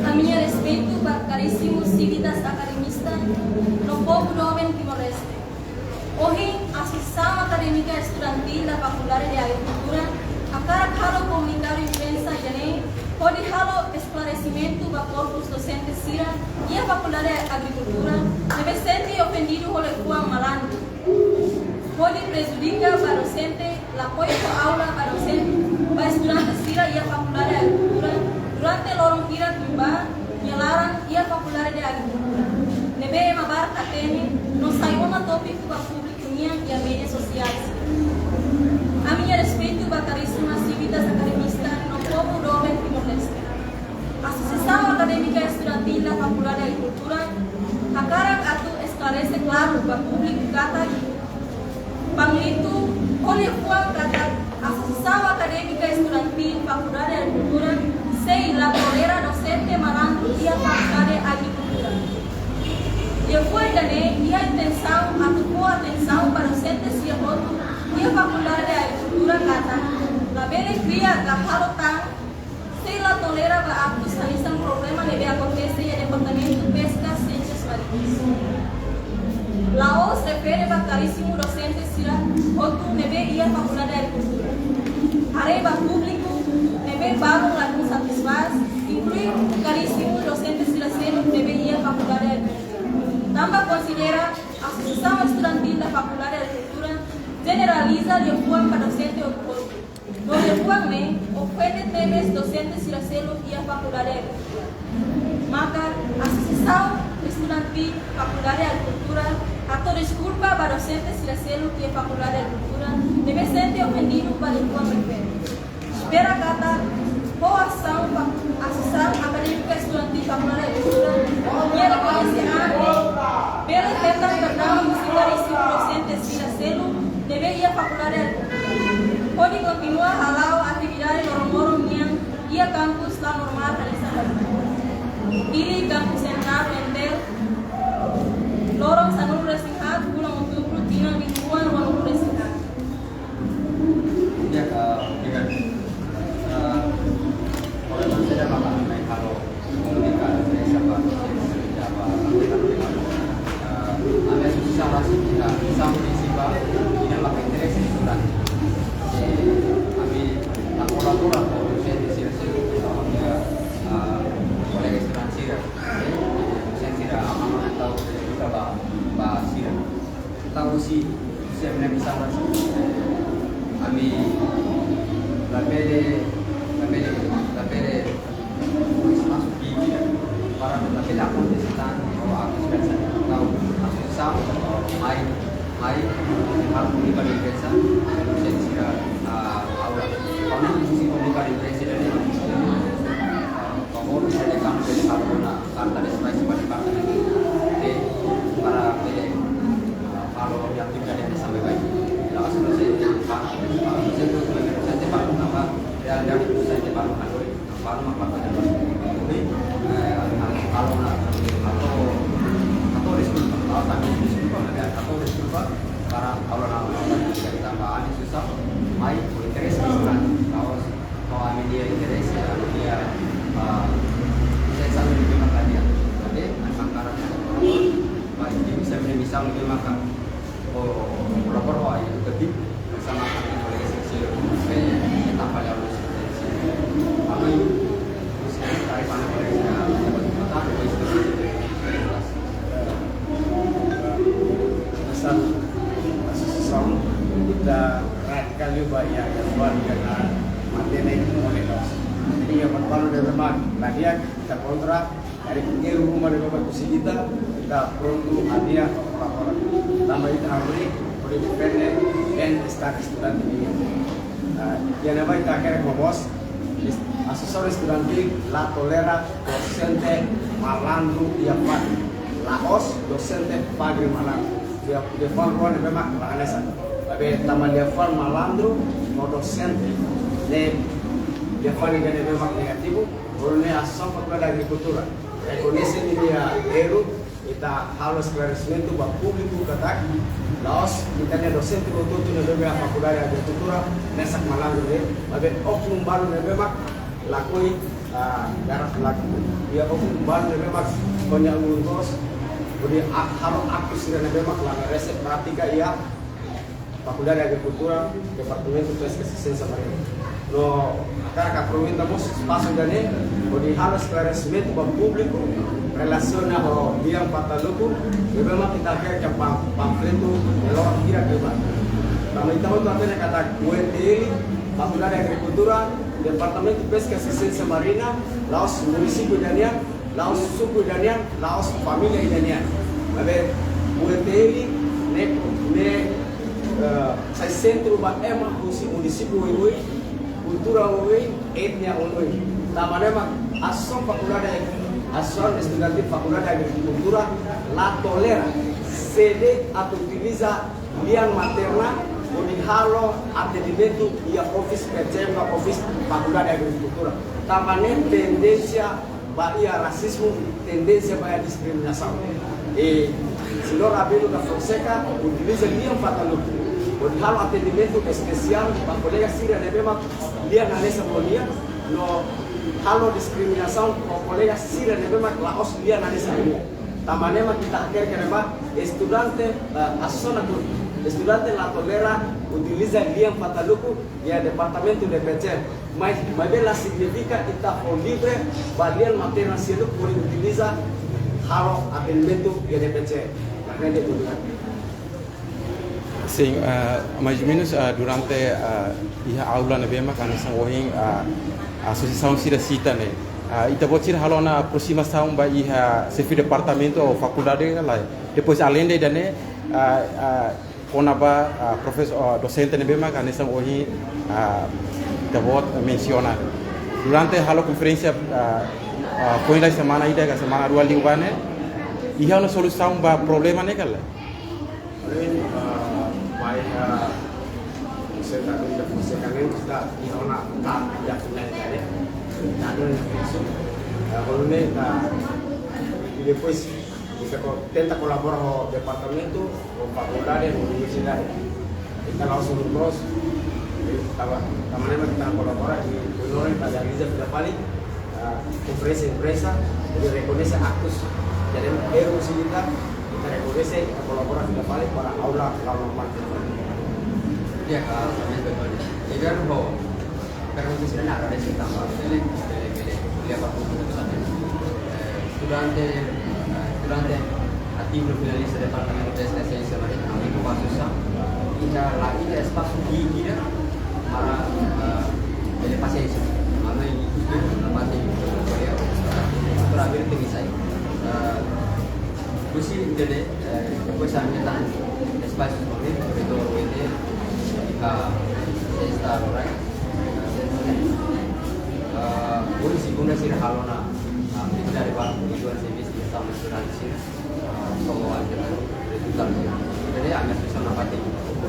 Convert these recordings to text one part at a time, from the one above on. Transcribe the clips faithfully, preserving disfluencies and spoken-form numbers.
Ami-nia respeitu ba karísimu sivitas akademista no povu doben Timor-Leste. Ohin, Asosiasaun Akadémika Estudantil da Fakuldade de Agrikultura hakarak halo komunikadu imprensa ida-ne'e hodi halo esklaresimentu ba korpus dosente sira iha Fakuldade Agrikultura ne'ebé sente ofendidu ho liafuan malandru hodi prejudika ba dosente, la apoiu fó aula ba dosente, ba estudante sira iha Fakuldade Agrikultura durante loron hirak liubá nia laran iha Fakuldade de Agrikultura. Ne'ebé ema barak hatene no sai ona tópiku ba públiku nian iha média sosiál. Ami-nia respeitu ba karísima sivitas akademista no povu doben Timor-Leste. Asosiasaun Akadémika Estudantil da Fakuldade Agrikultura hakarak atu esklarese klaru ba públiku katak Panglitu ho liafuan katak Asosiasaun Akadémika Estudantil Fakuldade Agrikultura sei la tolera dosente malandru iha Fakuldade Agrikultura. Liafuan ida-ne'e iha intensaun atu fó atensaun ba dosente sira hotu iha Fakuldade Agrikultura katak labele kria ka halo tan sei la tolera ba aktus hanesan problema ne'ebé akontese iha Departamentu Peska Siénsias Marítimas. La'ós refere ba karísimu dosente sira hotu ne'ebé iha Fakuldade Agrikultura. Haree ba públiku ne'ebé balun ladún satisfás, inklui karísimu dosente sira seluk ne'ebé iha Fakuldade Agrikultura. Tanba konsidera Asosiasaun Estudantil da Fakuldade Agrikultura jeneraliza liafuan ba dosente hotu-hotu. No liafuan ne'e ofende tebes dosente sira seluk iha Fakuldade Agrikultura. Maka, Asosiasaun Estudantil Fakuldade Agrikultura hato'o deskulpa ba dosente sira seluk iha Fakuldade Agrikultura ne'ebé sente ofendidu ba liafuan refere. Espera katak ho asaun ba Asosiasaun Akadémika Estudantil Fakuldade Agrikultura, nia rekoñese an bele hetan perdaun husi karísimu dosente sira seluk ne'ebé iha Fakuldade Agrikultura hodi kontinua hala'o atividade loron-loron nian iha kampus la normál hanesan ohin. Hili kampus sentrál Entel, loron sanulu-resin-haat, fulan Outubru, tinan rihun rua-nulu-resin-haat. Ya, eh, dengan, eh, kalau memang saya makan main kalau komunikasi saya siapa, saya siapa, eh, ada susah lah sih kita, susah sih, Pak. Ini maka interest itu kan. Jadi, kami lapor-lapor atau saya di sini, saya sama dia, eh, kolega Estudan sira. Saya tidak aman atau tidak ba, ba sira. Tahu si, si ami-nia misaun, ami labele, labele, labele masuk di, para labele akontese tan, atau aku sudah tahu, aku susah, mai, mai, aku di balik desa, saya sira, ah, aula. Karena fungsi komunikasi dari, ah, favor, saya kamu jadi kalau na karta de spice ba departamentu de, para bele, ah, halo atividade ne'e sampai baik. Lalu selesai, ah, selesai itu sebagai dosen, Pak, nama, ya, dari dosen, Pak, halo, Pak, nama, Pak, ada, Pak. Jadi, eh, halo, na, atau, atau diskusi, atau diskusi, atau diskusi, para, kalau na, tambah aneh susah, mai, interest, kalau Ho ami-nia interese, ami-nia, ah, sensasaun de maka dia. Jadi, ami makarak, ba, ini bisa, bisa, mungkin maka, oh, lapor, oh, itu kecil, sama kami boleh sisi, eh, kita pada harus sisi. Apa itu? Terus, dari mana boleh, ya, mata, boleh sisi. Asal, asal, asal, kita radikál liu ba iha, iha luar, iha na matenek mole loos. Jadi, iha perpalu de remak, la di'ak, ita kontra, dari primeiru ruma de baku si ita, ita prontu hadia, lapor. Tanba ita hamriik, hodi defende, bem-estar estudante nian. Ah, iha ne'ebá ita hakerek ho bos, Asosiasaun Estudantil la tolera dosente malandru iha fali. La'ós dosente fagre malandru. Iha, iha fali rua ne'ebé mak la hanesan. Maibé tanba iha fali malandru no dosente ne'e iha fali ne'ebé mak negativu, hodi nune'e Asosiasaun Fakuldade Agrikultura rekoñese ninia erru, ita halo esklaresimentu ba públiku katak la'ós ita-nia dosente hotu-hotu ne'ebé iha Fakuldade Agrikultura mesak malandru de'it, maibé oknum balu ne'ebé mak lakohi, ah, garap laku, iha oknum balu ne'ebé mak koña ulun-toos, hodi ak-, halo aktu sira ne'ebé mak la merese prátika iha Fakuldade Agrikultura, Departamentu Peska Siénsia Marina. No hakarak aproveita mós espasu ida-ne'e hodi halo esklaresimentu ba públiku relasiona ho lian Fataluku, ne'ebé mak ita hakerek iha pam-, panfletu iha loron hirak liubá. Tanba ita hotu hatene katak U F T L, Fakuldade Agrikultura, Departamentu Peska Siénsia Marina, la'ós munisípiu ida nian, la'ós suku ida nian, la'ós família ida nian. Maibé U F T L ne'e, ne'e, eh, sai sentru ba ema husi munisípiu oioin, kultura oioin, etnia oioin. Tanba ne'e mak Asosiasaun Fakuldade, Asosiasaun Estudantil Fakuldade Agrikultura la tolera sé de'it atu utiliza lian materna hodi halo atendimentu iha office P C M ka office Fakuldade Agrikultura. Tanba ne'e tendénsia ba iha rasizmu, tendénsia ba iha diskriminasaun. E señór Abelio da Fonseca utiliza lian Fataluku hodi halo atendimentu espesiál ba kolega sira ne'ebé mak lian hanesan ho nia, no halo diskriminasaun ba kolega sira ne'ebé mak la'ós lian hanesan ho nia. Tanba ne'e mak ita hakerek iha ne'ebá, estudante, eh, asona ku, estudante la tolera utiliza lian Fataluku iha departamentu D P C. Mai, maibé la signifika ita fó livre ba lian materna seluk hodi utiliza halo atendimentu iha D P C. Karena dia tuduhan. Sin, ah, mais ou menus, ah, durante, ah, iha aula ne'ebé mak hanesan ohin, ah, asosiasaun sira sita ne'e. Ah, ita-boot sira halo ona aprosimasaun ba iha xefe departamentu ou fakuldade ka lae. Depois, além de ida-ne'e, ah, ah, kona-ba, ah, profesór, ah, dosente ne'ebé mak hanesan ohin, ah, ita-boot mensiona. Durante halo konferénsia, ah, ah, foin lai semana ida ka semana rua liubá ne'e, iha ona solusaun ba problema ne'e ka lae? Além, ah, ba iha, ah, senta dúvida, por ser também está iha ona, tá, já finalizar, né? Tá dando isso. Ah, volume, tá, e depois, ita ko-, tenta kolabora ho departamentu, ho fakuldade, ho universidade. Ita la'ós ulun-toos, tanba, tanba ne'e mak ita kolabora, i ulun ita realiza fila fali, ah, konferénsia imprensa, hodi rekoñese aktus, jadi erru husi ita, ita rekoñese, ita kolabora fila fali para aula, aula normál. Ya, ah, também betul. Jadi, ho, pergunta sira-ne'e agradese tanba bele, bele, bele ko'alia ba públiku sira-ne'e. Eh, estudante, eh, estudante ativu finalista Departamentu Peska Siénsia Marina, ami ho asosiasaun, iha la iha espasu ida para, eh, bele pasiénsia. Ami iha parte ko'alia, para bele tenke sai. Eh, husi ida-ne'e, eh, depois ami hetan espasu também, koridór U F T L, fica sexta, right? Ah, ohin segunda sira halo ona, ah, atividade ba, itu servisu sama estudante sira, ah, so, rezultadu. Jadi, ami asosiasaun nafatin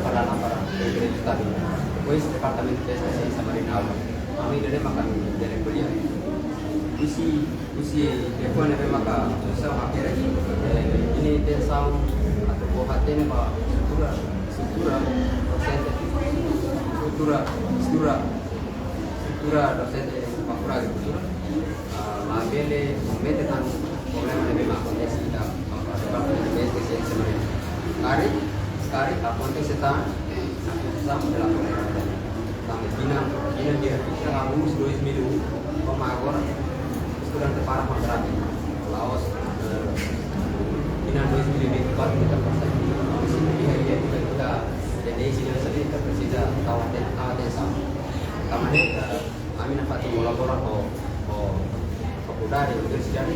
para, para rezultadu. Depois, Departamentu Peska Siénsia Marina, ami ida-ne'e mak ami bele ko'alia. Husi, husi telefone ne'ebé maka asosiasaun hakerek, eh, nia intensaun atu fó hatene ba estrutura, estrutura dosente, estrutura, estrutura, estrutura dosente Fakuldade Agrikultura, ah, labele komete tan problema ne'ebé maka akontese iha, ah, Departamentu Peska Siénsia Marina. Karik, karik akontese tan, asosiasaun bele ko'alia. Tanba tinan, tinan dia, tinan agostu dois mil e um, to'o agora, estudante para kontratu. La'ós, eh, tinan dois mil e vinte e quatro, ita pasa. Iha, iha, ita, ita, tendénsia ne'e, ita presiza tau aten-, tau atensaun. Tanba ne'e, eh, ami nafatin kolabora ho, ho, fakuldade, universidade,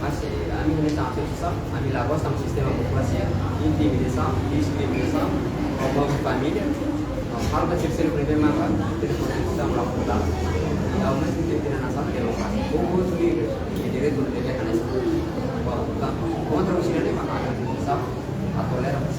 mas, eh, ami hanesan asosiasaun, ami la gosta sistema populasaun, intimidasaun, diskriminasaun, ho família, no, hal kecil-kecil problema, kan, jadi, kontribuisaun la fakuldade. I, aumenta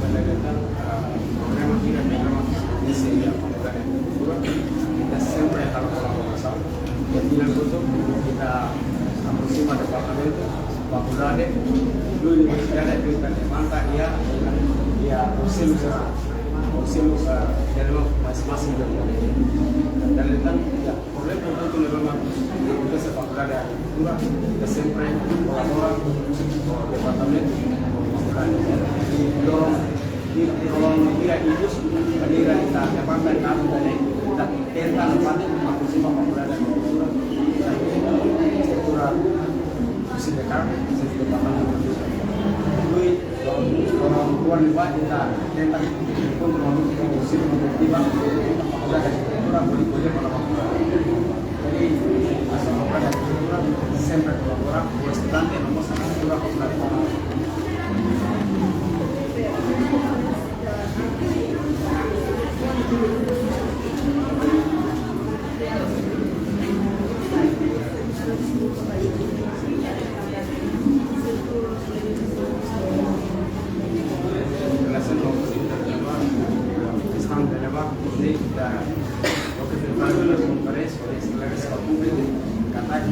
Problema ida, problema ida, ita sempre halo kolaborasaun. Ita aproxima departamentu, fakuldade, universidade, ita levanta iha, iha konsellu, konsellu, eh, ita levanta masing-masing. Ita levanta, ya. Problema hotu ne'ebé mak akontese iha Fakuldade Agrikultura, ita sempre kolabora ho departamentu, ho fakuldade. Loron, loron ida ikus, maneira ita levanta kazu ida-ne'e, ita tenta levanta aproxima Fakuldade Agrikultura, estrutura, husi dekan, husi departamentu. Loron, loron rua liubá ita tenta enkontru ho grupu sira produtivu, Fakuldade Agrikultura, bele, bele kolaboradu. Jadi, hanesan Fakuldade Agrikultura sempre kolabora ho estudante, no mós agrikultura, Fakuldade Agrikultura. Relasaun ho esta, esta, loke prepara konferénsia, esplika ba públiku, katak,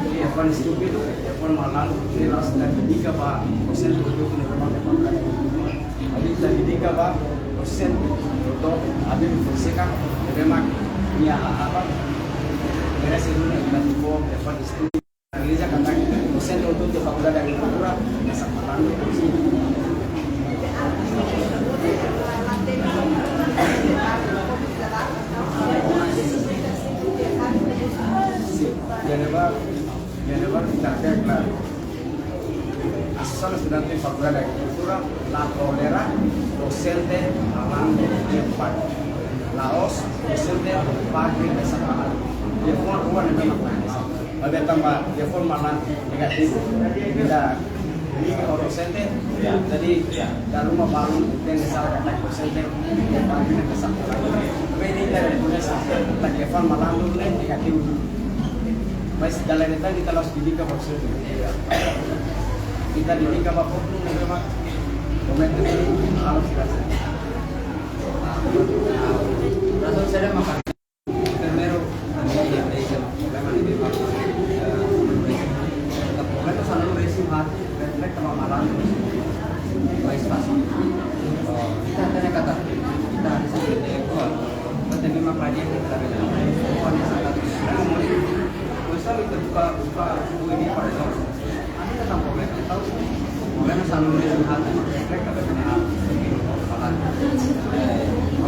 iha fali estúpidu, iha fali malandru, ne'e la'ós ita dedika ba konsellu produtivu ne'ebé mak ita produzidu. Ita dedika ba konsellu produtivu, Abílio Fonseca, ne'ebé mak nia, apa, merese duni ita, iha fali estúpidu. Realiza katak konsellu produtivu Fakuldade Agrikultura, hanesan malandru. Sin, iha ne'ebá, iha ne'ebá ita klaru. Asosiasaun Estudante Fakuldade Agrikultura la tolera dosente malandru iha PAGRE. La'ós dosente PAGRE hanesan malandru. Iha fali rua ne'ebé mak ita, maibé tanba iha fali malandru negativu, ita liga ho dosente, jadi dala ruma balun ita hatene sala katak dosente PAGRE hanesan malandru. Maibé ita rekoñese katak iha fali malandru ne'e negativu. Mas dala ruma ita la'ós dedika ba dosente. Ita dedika ba povu ne'ebé mak komete halo sira. Primeiru, ami iha problema ne'ebé mak, eh,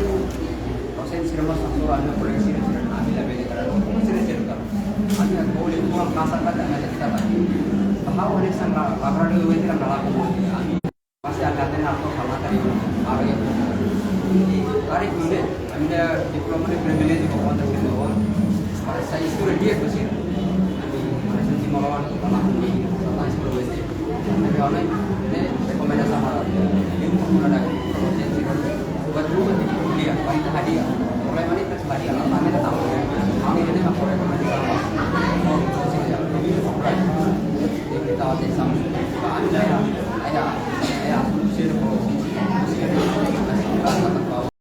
dosen, dosen sira mós hatudu ami kolega sira, sira ami labele karena sira sira kan. Ami yang boleh kurang kasar kan, ada kita tadi. Bahwa ada sang laborator itu yang dalam, ami pasti angkatan harus sama tadi. Hari itu. Jadi, hari itu deh, ami diploma de privilege ko kontra ke bawah. Para saya sekolah dia ke sini. Ami, para sini mau lawan, kalau aku di, kalau aku di, tapi orang ini rekomendasi sama. Ini mau ada, kalau saya sih, buat rumah dia, paling hadiah. Mulai mana itu hadiah, kalau mana tahu. Kami ini mau rekomendasi sama. Oh, sini ya, ini mau. Jadi, kita ada sama. Ada ya, ada ya, ada ya, sini mau.